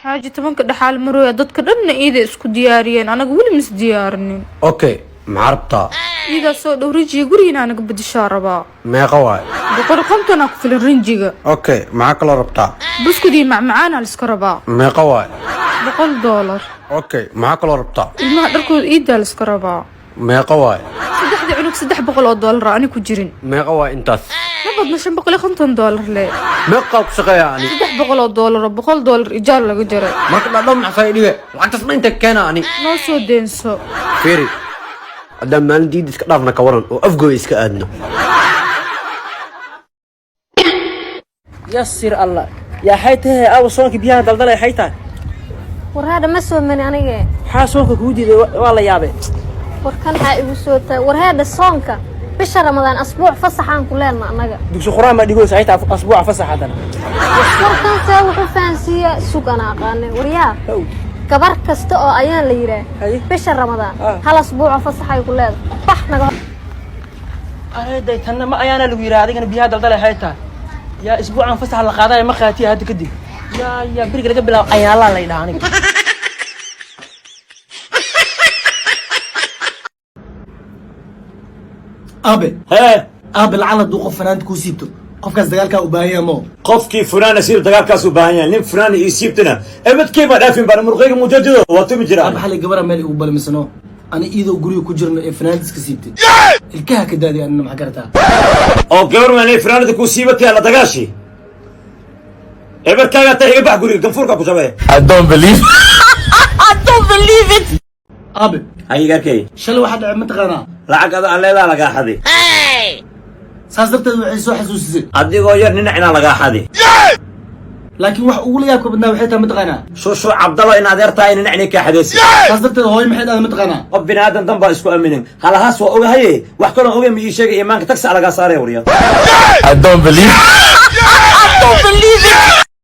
Xaaji, 10-ka dhexaal marooya, dadka dhanna iida isku diyaariyeen, anaga weli mis diyaarinin. Okay, maxaa rabtaa? Iidaa soo dhow, rinjiga gurigiina anaga bedeshaa rabaa. Meeqa waay? 150 aa ku filan rinjiga. Okay, maxaa kaloo rabtaa? Buskud iyo macmacaanaa liska rabaa. Meeqa waay? $100. Okay, maxaa kaloo rabtaa? Ilmaha dharkooda iidaa liska rabaa. Meeqa waay? Saddexda cunug $300 ani ku jirin. Meeqa waay intaas? Ma badna, $550 le. Meeqaa ku shaqeeya ani? $300 oo $100 ijaar laga jaray. Marka dhadhow maxaa dhige lacagtaas ma inta keena ani? Noo soo deenso. Fiiri, haddaan maalin diid iska dhaafna ka waran oo Afgooy iska aadno? Yasir Allah, yaa xay tahay? Aawa soonka biyaha daldalay, xay tahay? Warhaadha, ma soomani anige. Maxaa soonka kuu diiday? Waa la yaabay. Warkan maxaa igu soo tahay? Warhaadha, soonka bisha Ramadaan asbuuc fasaxaan ku leenna annaga. Dugsi quraan baa dhigoysa, xay tahay asbuuca fasax haddana? Warkan see wuxuu fahansiiyaa? Sug, ana aqaanay. Waryaa, gabar kasta oo ayaan la yidhaah bisha Ramadaan hal asbuuco fasaxay ku leedahay. Bax naga. Areeday, tanna ma ayaana lagu yidhaha, adigana biyaha daldalay, xay tahay? Yaa isbuucan fasax la qaadaya ma qaatiya hadda kadib. Yaa beriga laga bilaabo ayaalaa la yidhaha aniga. Aabe. Hee. Aabe, lacag hadduu qof fanaanta kuu siibto, qofkaas dagaalkaa u baahan yahay mo? Qofkii funaana siib dagaalkaas u baahan yahay. Nin funaana ii siibtana ebadkii baa dhaafin baan murqayga mujadido waa tumi jiraa. Aabe, xalay gabara meel igu balmisano ani iidoo guriga ku jirno ee fanaanta iska siibtay, ilkaha ka daadiy. Anina maxaa garataa? Oo gabar maanay funaanada kuu siibatay la dagaashi ebarkaaga taa iga bax guriga, ganfuurka ku jabee. Aabe. Hayigaarkay. Shalay waxaa dhacay mataqaanaa? Lacag ada aan leedaa lagaa xadi. Saas darteed waxay soo xasuusisay adigoo yar ninac inaa lagaa xadi. Laakiin wax ugula yaabka badnaa waxay tahay mataqaanaa? Shushu Cabdalo in adeer tahay ninac inay kaa xadaysi. Saas darteed hooyo maxay dhahday mataqaanaa? Qof bini aadan dan baa isku aminin, halahaas waa ogahaye, wax kaloo ogeyn ma ii sheegay. Imaanka tagsi lagaa saaraya warya.